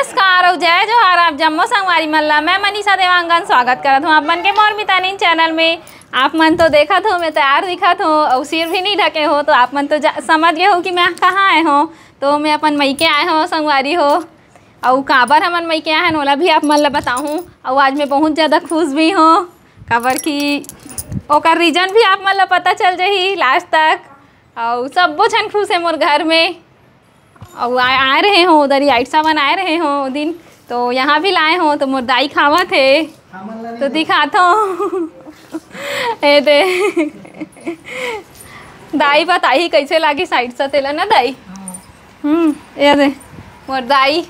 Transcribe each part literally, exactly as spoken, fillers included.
नमस्कार अउ जय जोहार, आप जम्मो संगवारी मन ला मैं मनीषा देवांगन स्वागत करत हूँ आप मन के मोर मितानिन चैनल में। आप मन तो देखत हो मैं तैयार दिखत हो अउ सिर भी नहीं ढके हो, तो आप मन तो जा- समझ गए हो कि मैं कहाँ आए हो। तो मैं अपन मइके आए हो संगवारी हो, अउ काबर हमन मइके आए हन ओला भी आप मन ला बताहूँ। अउ आज मैं बहुत ज़्यादा खुश भी हो, काबर कि ओकर रीजन भी आप मन ला पता चल जाही लास्ट तक। अउ सब्बो झन खुश है मोर घर में। अउ आए, आए रहे हो उधर ही आइटसा बनाए रहे हो दिन, तो यहाँ भी लाए हो तो मोर दाई खावत है, तो दिखात हो। ए दे दाई बताही कैसे लागी साइड से तेला ना दाई। हम्म, ये दे मोर दाई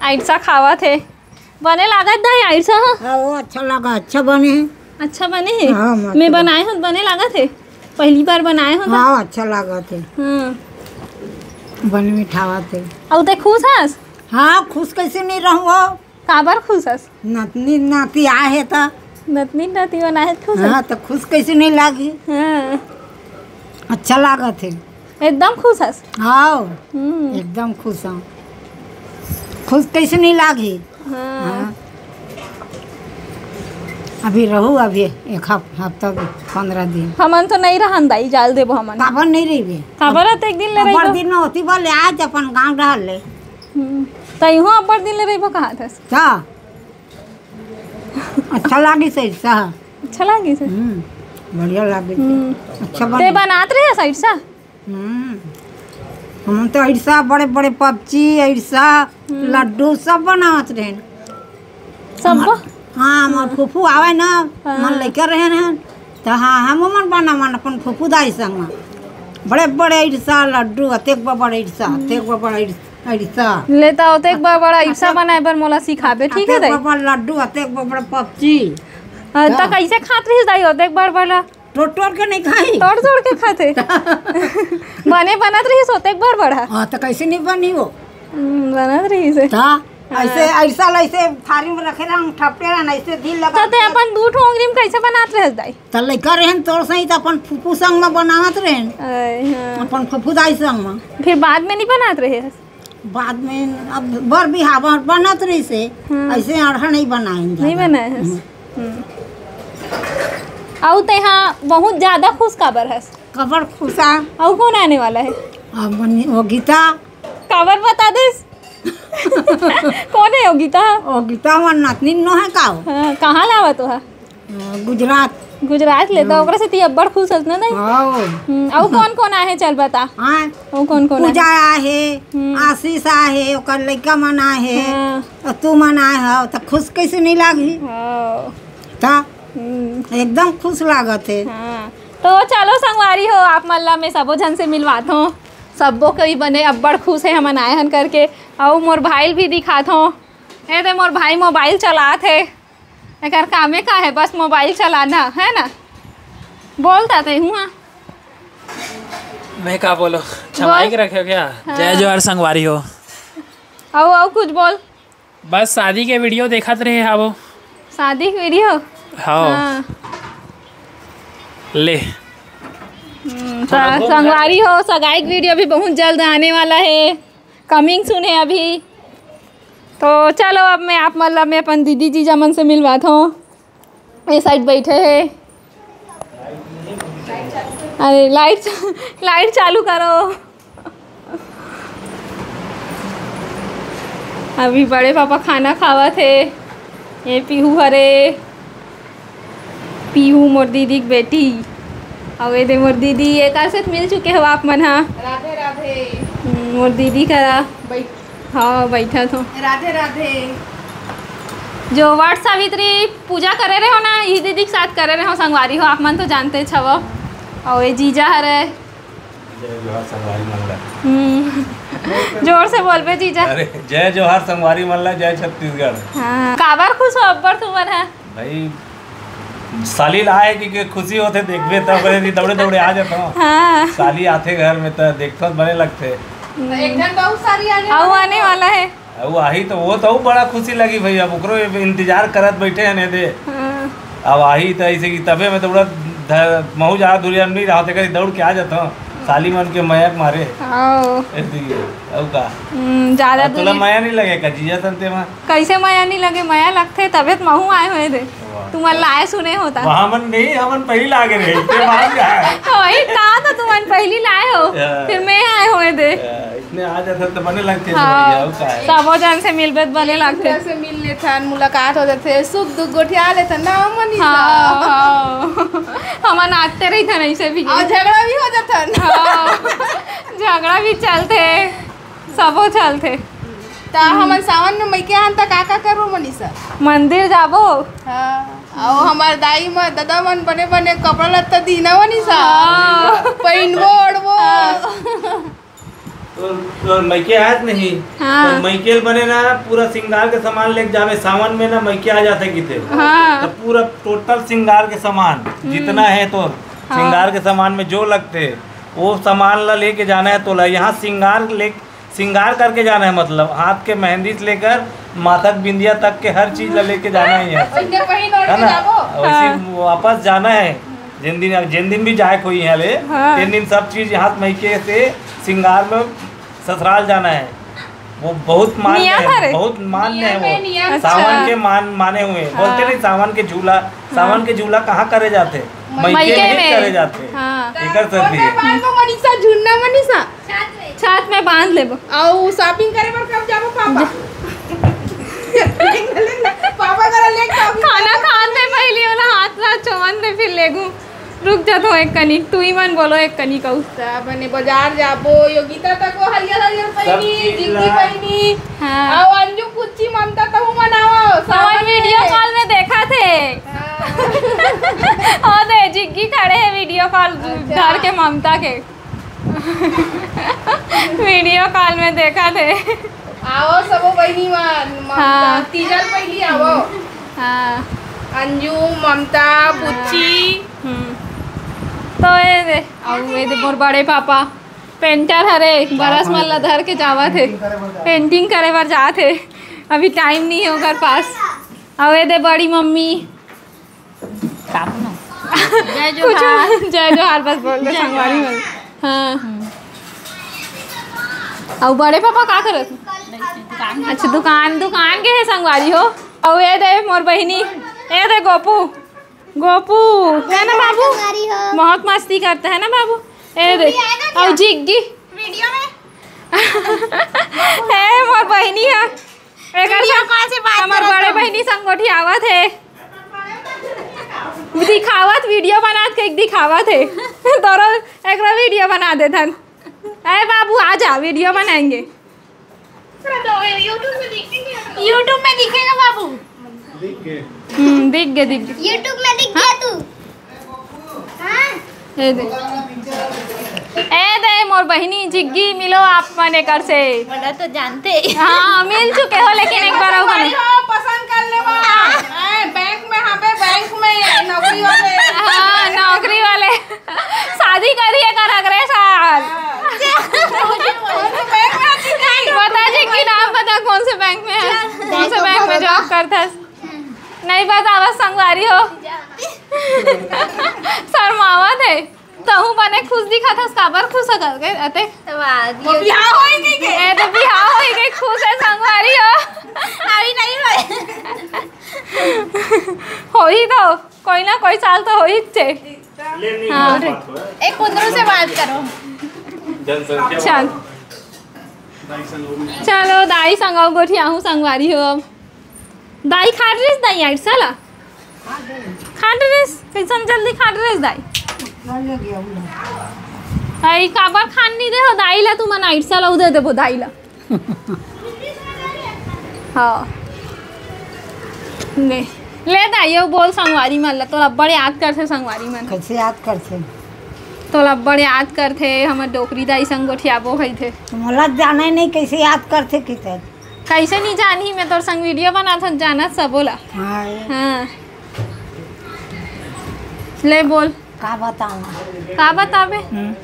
आइटसा खावत है। बने लागत दाई आइटसा ह? हाँ, वो अच्छा लगा, अच्छा बने है। अच्छा बने है? हाँ, मस्त मैं बा। बनाए हूँ, बने लागत है? पहली बार बनाए हूँ तो? हाँ, अच्छा लागत है। हाँ। बन मिठावत है। अउ ते खुश हस? हाँ, खुश कैसे नहीं रहूँ हो? काबर खुश हस? नतनी नाती आए है तो। नतनी नाती बनाए है, खुश हस? हाँ, तो खुश कैसे नहीं लागी? हाँ। अच्छा लागत है। एकदम खुश हस? हाँ, हम्म। एकदम खुश हूँ। खुश कैसे नहीं लागी? हाँ। हाँ। अभी रहू, अभी एक हफ-, हफ्ता, पंद्रह दिन। हमन तो नहीं रहन दाई, जाल देबो हमन। काबर नहीं रहिबे? काबर रहते एक दिन ले अब्बड़ रहिबो? दिन में होती बोले आज अपन गाँव डहर ले। हम्म। तो इहो अब्बड़ दिन ले रहिबो कहा था? का? अच्छा लागी सही सा। अच्छा लागी से? हम्म, बढ़िया लागी। हम्म। अच्छा ते बने। बनात रहे साइड सा? हम्म। हम तो ऐसा बड़े बड़े पपची, ऐसा हम्म। लड्डू सब बनावत रहेन। सब हम-, बा? हाँ, हमार फूफू आवे ना, हाँ। मन लेकर रहे रहन। तो हाँ, हम मन बनावन अपन फूफू दाई संग में। बड़े बड़े ऐसा लड्डू, अतेक बड़ बड़ ऐसा, हम्म। अतेक बड़ बड़ ऐसा, ऐसा। ले तो अतेक बड़ बड़ ऐसा अतेक बनाए बर मोला सिखाबे, ठीक है अतेक दाई? बड़ बड़ लड्डू, अतेक बड़ बड़ पपची। हाँ, तो हाँ। कैसे खात रहिस दाई अतेक बड़ बड़? तोड़ तोड़ के नहीं खाई। तोड़ तोड़ के खाते। बने बनत रहिस होते एक बार बड़ा। हाँ, तो कैसे नहीं बनी वो? हम्म, बनत रहिस है। ता, हाँ। ऐसे, ऐसा, ऐसे थारी में रखे रहन, ठपटे रहन, ऐसे दिल लगा तो ते के। अपन दू ठो उंगली में कैसे बनात रहस दाई? तो लइका रहन तोर सही, तो अपन फूफू संग में बनावत रहन। आय, हाँ। अपन फूफू दाई संग में। फिर बाद में नहीं बनात रहे? बाद में अब बर बिहाव बनत रहिसे, हम्म। ऐसे अड़हा नहीं बनाएंगे नहीं ज्यादा। बनाए हस। हम्म। हम्म। अउ तेहा बहुत ज्यादा खुश काबर हस? काबर खुश आ? अउ कौन आने वाला है? अब बनी वो गीता। काबर बता देस? कौन है वो गीता? वो गीता हमार नातनी नो है का हो? हाँ, कहाँ लावा तो है? गुजरात। गुजरात ले तो हाँ। ओकरा से ती अब्बड़ खुश हस ना, नहीं? हाँ। हम्म, अउ कौन कौन आहे, चल बता। हाँ। अउ कौन कौन पूजा आहे? आहे, हम्म। आशीष आहे, ओकर लइका मन आहे, हाँ। अउ तू मन आए हो, तो खुश कैसे नहीं लागी? हाँ। तो हम्म। एकदम खुश लागत है। हाँ। तो चलो संगवारी हो, आप मन ला मैं सबो झन से मिलवात हूँ। सब्बो कोई बने अब्बड़ खुश है हमन आए हन करके। अउ मोर भाई भी दिखात हूँ। ए दे मोर भाई मोबाइल चलात है। एकर कामे का है, बस मोबाइल चलाना है ना। बोलता ते हुआ। मैं का बोलो, छमाई बोल। के रखे हो क्या? हाँ। जय जोहार संगवारी हो। आओ, आओ, कुछ बोल। बस शादी के वीडियो देखत रहे हवो। शादी के वीडियो? हाँ। हाँ। ले। हम्म, थोड़ा तो घूम संगवारी हो, सगाई के वीडियो भी बहुत जल्द आने वाला है, coming soon है अभी। तो चलो, अब मैं आप, मतलब, मैं अपन दीदी जीजा मन से मिलवात हूँ। ये साइड बैठे हैं। अरे, लाइट, लाइट चालू करो। अभी बड़े पापा खाना खावत हे। ये पीहू हरे, पीहू मोर दीदी के बेटी। अउ ये दे मोर दीदी, एकर से मिल चुके हो आप मन हा। राधे राधे। हम्म, मोर दीदी करा। बैठ। हाँ, बैठा तो। राधे राधे। जो वट सावित्री पूजा करे रहे हो ना, ये दीदी के साथ करे रहे हो, संगवारी हो, आप मन तो जानते छवो। अउ ये जीजा हरे। जय जोहार संगवारी मन ला। हम्म। जोर से बोलबे जीजा। अरे, जय जोहार संगवारी मन ला, जय छत्तीसगढ़। हाँ। काबर खुश हो अब्बड़ तुमन ह? भाई, साली ला आए कि, कि खुशी होथे, देखबे त ओकरे सेती दौड़े दौड़े आ जात हूँ। हाँ। साली आथे घर में त देखथो त बने लगथे। हम्म। एक झन बहुत सारी आने अउ वाला आने है। वाला है। अउ आही तो वो तो अउ बड़ा खुशी लगी भाई, अब ओकरो इंतजार करत बैठे हैं ने दे। हाँ। अब आही तो ऐसे कि तबे में तो बड़ा ध-, महू ज्यादा दूरिया नहीं रहा, तेकर दौड़ के आ जाता हूँ। साली मन के मया के मारे। हव। ए दिए, अउ का? हम्म, ज्यादा अब तोला दूरी मया नहीं लगे का जीजा सन ते मा? कैसे मया नहीं लगे? मया लगथे, तबे तो महू आए होए दे। वाह। तुमन लाए सुने होता। वहाँ मन नहीं, हमन पहली लागे रहे, ते वहाँ भी आए। वही कहा था, तुमन पहली लाए हो, हाँ। फिर मैं आए होए दे। हाँ, इसने आ जाता तो बने लगते हाँ। भैया, अउ का है? सबो जन से मिलबे त बने लगथे। जैसे मिल लेथन, मुलाकात हो जाथे, सुख दुख गोठिया लेथन ना मनीषा। हाँ, हाँ। हमन आते रहिथन ऐसे भी। अउ झगड़ा भी हो जाथन। हाँ, झगड़ा भी चलथे, सबो चलथे। त हमन सावन में मइके आन त का का करबो मनीषा? मंदिर जाबो। हाँ, अउ हमर दाई म ददा मन बने बने कपड़ा लत्ता दीना मनीषा। हाँ। पहिनबो ओढ़बो। हाँ। तो, तो मइके आत नहीं, हाँ। तो मइके ल बने ना पूरा श्रृंगार के सामान लेके जावे, सावन में ना मइके आ जाथे किथे। हाँ। तो पूरा टोटल श्रृंगार के सामान हम्म। जितना है तो हाँ। श्रृंगार के सामान में जो लगथे, वो सामान ला लेके जाना है तोला। यहाँ श्रृंगार ले, श्रृंगार करके जाना है, मतलब हाथ के मेहंदी से लेकर माथा के बिंदिया तक के हर चीज ला लेके जाना है यहाँ से। उनके वही लौट है के ना? जाबो। वैसे हाँ। वापस जाना है, जिन दिन, जिन दिन भी जाए कोई यहाँ ले, हाँ। तीन दिन सब चीज यहाँ मइके से श्रृंगार में ससुराल जाना है। वो बहुत मान्य नियम है, हरे? बहुत मान्य है नियम है, वो। नियम। अच्छा। सावन के मान, माने हुए। हाँ। बोलते नहीं, सावन के झूला, हाँ। सावन के झूला कहाँ करे जाते? मइके मइके में ही में। करे जाते। हाँ। एकर तो सर्दी है। बांध लो मनीषा, झुन्ना मनीषा। छात में बांध लेबो। अउ shopping करे बर कब जाबो पापा? पापा करा ले shopping खाना करे बर। खान दे पहली, ओला हाथ ला चोवन दे, फिर लेगू। रुक जा तो एक कनिक, तू ही मन बोलो एक कनिक अउ। त बने बाजार जाबो, योगिता तक वो हरियर हरियर सब पहिनी, चीज जिंदगी ला। पहिनी। हाँ। अउ अंजू कुच्ची ममता तहू मनावा, हमन सावन video में। Call में देखा थे। हाँ। ओ दे, जिग्गी खड़े है video call अच्छा। धर के ममता के। Video call में देखा थे। आवो सबो बहिनी मन, ममता, हाँ। तीजल पहिली आवो। हाँ। अंजू, ममता, हाँ। पुच्ची। हम्म। तो ये दे, अउ ये दे मोर बड़े पापा, painter हरे, brush मन ला धर के जावत हे, painting करे बर जात हे, अभी time नहीं हे ओकर पास। अउ ये दे बड़ी मम्मी, का बोलूं? जय कुछ जोहार। जय जोहार बस बोल दे, जय संगवारी जोहार। मन। हाँ। हम्म। अउ बड़े पापा का करत? दुकान। अच्छा, दुकान, दुकान के है संगवारी हो। अउ ये दे मोर बहिनी, ये दे गोपू, गोपू, है ना बाबू? संगवारी हो। बहुत मस्ती करता है ना बाबू? ये दे, अउ जिग्गी। Video में। ए, मोर बहिनी है। एकर video संग call से बात हमर करत बड़े हूँ। बहिनी संग गोठियावत हे। दिखावत, video बनात के दिखावत हे। तोरो एकरो video बना देथन। ए बाबू, आ जा, video बनाएंगे। YouTube में दिखेगा। YouTube में दिखेगा बाबू। हम्म, दिख गए, दिख गए। YouTube में दिख गया तू। हाँ। ए दे। ए दे, मोर बहिनी जिग्गी, मिलो आप मन एकर से। बड़ा तो जानते ही। हाँ, मिल चुके हो, लेकिन एक बार अउ बने। भाई हो, पसंद कर ले बा। हाँ। ए, बैंक में, हाँ पे बैंक में नौकरी वाले। हाँ, नौकरी वाले। शादी करी एकर अगले साल। हाँ। कौन से बैंक में आती है? बता जिग्गी, नाम बता, कौन से बैंक में है? कौन से बैंक में job करता है? नहीं बतावत संगवारी हो। शर्मावत हे। तहूँ बने खुश दिखत हस, काबर खुश हस गे अते? वाह, वो बिहाव होई गई के? ए तो बिहाव होई गई, खुश हे संगवारी हो। अभी नहीं होए। होही तो, कोई ना कोई साल तो होही चे। ले, नहीं, हाँ। बात तो है। एक कुंदरू से बात करो। जनसंख्या चल। बढ़ा। चलो, दाई संग अउ गोठियाहूँ संगवारी हो अब। दाई खाट रिस, दाई आइट साला। खाट रिस, कैसन जल्दी खाट रिस दाई? आई काबर खान नहीं दे हो दाई ला, तुमन आइट साला उ दे देबो दाई ला। हाँ। ले, ले दाई, यो बोल संगवारी मन ला, तोला बड़े याद करथे संगवारी मन। कैसे याद करथे? तोला बड़े याद करथे, हमर डोकरी दाई संग गोठियाबो होई थे। मोला जाने नहीं कैसे याद करथे किथे। कैसे नहीं जानी, मैं तोर संग video बनात हूँ, जानत सबो ला। हाँ, ये। हाँ। ले बोल। का बताऊँ? का बताबे? हम्म।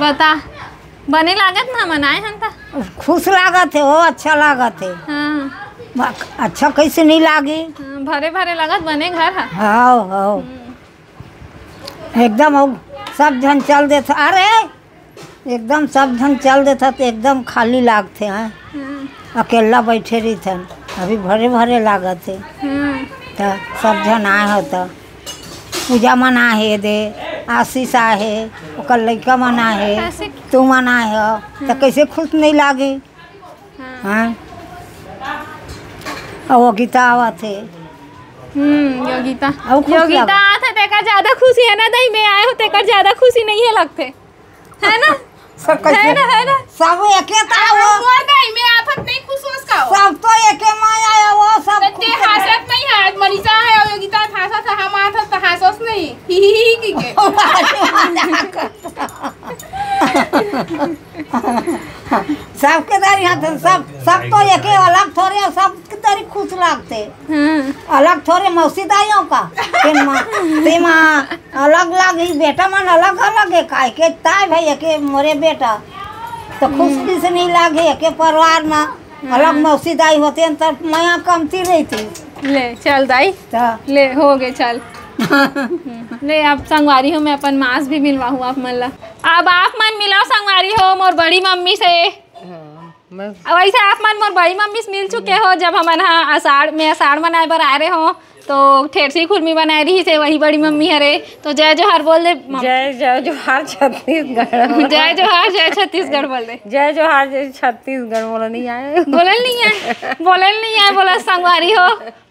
बता। बने लागत ना मनाए हन त? खुश लागत हे, वो अच्छा लागत हे। हाँ। बा-, अच्छा कैसे नहीं लागी? हाँ, भरे भरे लागत बने घर ह। हाँ, हाँ। हम्म। एकदम हो, सब झन चल देथे। अरे, एकदम सब झन चल देथन त एकदम खाली लागथे, हैं? हम्म। अकेला बइठे रहिथन, अभी भरे भरे लागत हे। हम्म। त सब झन आए हो त पूजा मन आहे दे, आशीष आहे, ओकर लइका मन आहे, कैसे? तुमन आए हो, त हम्म। कैसे खुश नहीं लागे? हाँ। हाँ। अउ योगिता आवत हे। हम्म, योगिता। अउ खुश योगिता लागत। आत हे, तेकर ज्यादा खुशी है ना, दई में आए हो, तेकर ज्यादा खुशी नहीं है लगथे। है ना? सब कैसे? है ना, है ना? सब एके ता हो। मोर दई में आफत नहीं खुश होस का हो? सब तो एके माया आया हो, सब ते खुश है। हासत नहीं है, आज मनीषा है और योगिता हासत है, हम आफत तो हासोस नहीं। ही, ही, ही, की के। सबके दरी हाथ, सब, सब तो एके अलग थोड़े, सब दरी खुश लागथे। हाँ। अलग थोड़े मौसी दाइयों का। तेमा, तेमा अलग लागी, बेटा मन अलग अलग है, काहे के ताय भाई एके मोरे बेटा। तो खुशी से नहीं लागे, एके परिवार में अलग हम्म। मौसी दाई होते हैं, तब मया कमती रहती। ले, चल दाई। तो ले, हो गए, चल। हम्म। ले, अब संगवारी हो, मैं अपन माँ से भी मिलवाहूँ आप मन ला। अब आप मन मिलो संगवारी हो, मोर बड़ी मम्मी से। हाँ, मैं अब वैसे आप मन मोर बड़ी मम्मी से मिल चुके हो, जब हमन हा आषाढ़ में, आषाढ़ मनाए बर आए रहे हो, तो ठेरसी खुरमी बनाए रही से, वही बड़ी मम्मी हरे। तो जय जोहार बोल दे, मम- जय, जय जोहार छत्तीसगढ़। जय जोहार, जय छत्तीसगढ़ बोल दे। जय जोहार, जय छत्तीसगढ़, बोला नहीं आए। बोलल नहीं आए, बोलल नहीं आए, बोला संगवारी हो,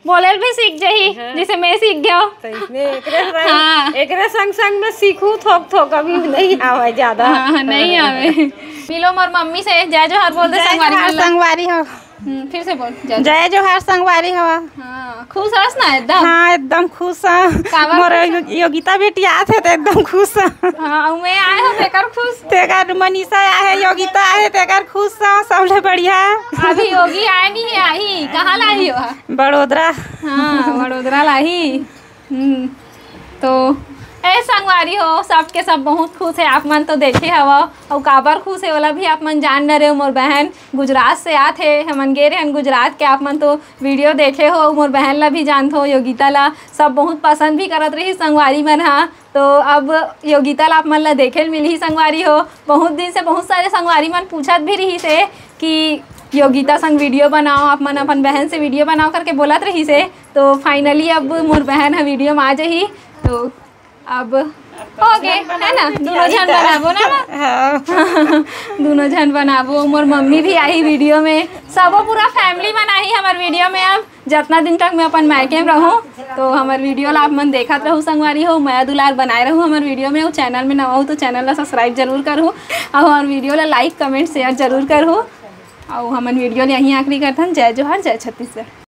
बोलल भी सीख जाही, हाँ। जैसे मैं सीख गया। तो इसने एकरे संग, हाँ। एकरे संग संग में सीखू थोक थोक, अभी नहीं आवे ज्यादा। हाँ, नहीं आवे। मिलो मोर मम्मी से, जय जोहार बोल दे, जय संगवारी जोहार, मन ला। संगवारी हो। हम्म, फिर से बोल, जय जय जोहार संगवारी हो। हाँ, खुश हस ना एकदम? हाँ, एकदम खुश हूँ। काबर मोर खुश यो-, योगिता बेटी आत हे तो एकदम खुश हूँ। हाँ, अउ मैं आए हो तेकर खुश। तेकर मनीषा आए हे, योगिता आए हे, तेकर खुश हूँ, सबले बढ़िया। अभी योगी आए नहीं है, आही, कहाँ ला आही हो? बड़ोदरा। हाँ, बड़ोदरा ला आही। हम्म, तो ए संगवारी हो, सबके सब बहुत खुश है। आप मन तो देखे हव, अउ काबर खुश है, ओला भी आप मन जान डरे हो। मोर बहन गुजरात से आत हे, हमन गे रहन गुजरात के, आप मन तो वीडियो देखे हो। मोर बहन ला भी जानथो, योगिता ला सब बहुत पसंद भी करत रही संगवारी मन हा। तो अब योगिता ला आप मन ला देखे ल मिलही संगवारी हो। बहुत दिन से बहुत सारे संगवारी मन पूछत भी रही से कि योगिता संग वीडियो बनाओ, आप मन अपन बहन से वीडियो बनाओ करके बोलत रही से। तो finally अब मोर बहन ह वीडियो में आ जाही। तो अब हो गे, है ना, दोनों झन बनाबो ना, ना? हाँ। दोनों झन बनाबो। मोर मम्मी भी आही वीडियो में, सबो पूरा family मन आही हमर वीडियो में। अब जतना दिन तक मैं अपन मायके में रहूँ, तो हमर वीडियो ला आप मन देखत रहू संगवारी हो, मया दुलार बनाए रहू हमर वीडियो में। अउ चैनल में नवा हो तो चैनल ला subscribe जरूर करहू, अउ हमर वीडियो ला like, comment, share जरूर करहू। अउ हमन वीडियो ला यहीं आखिरी करथन। जय जोहार, जय छत्तीसगढ़।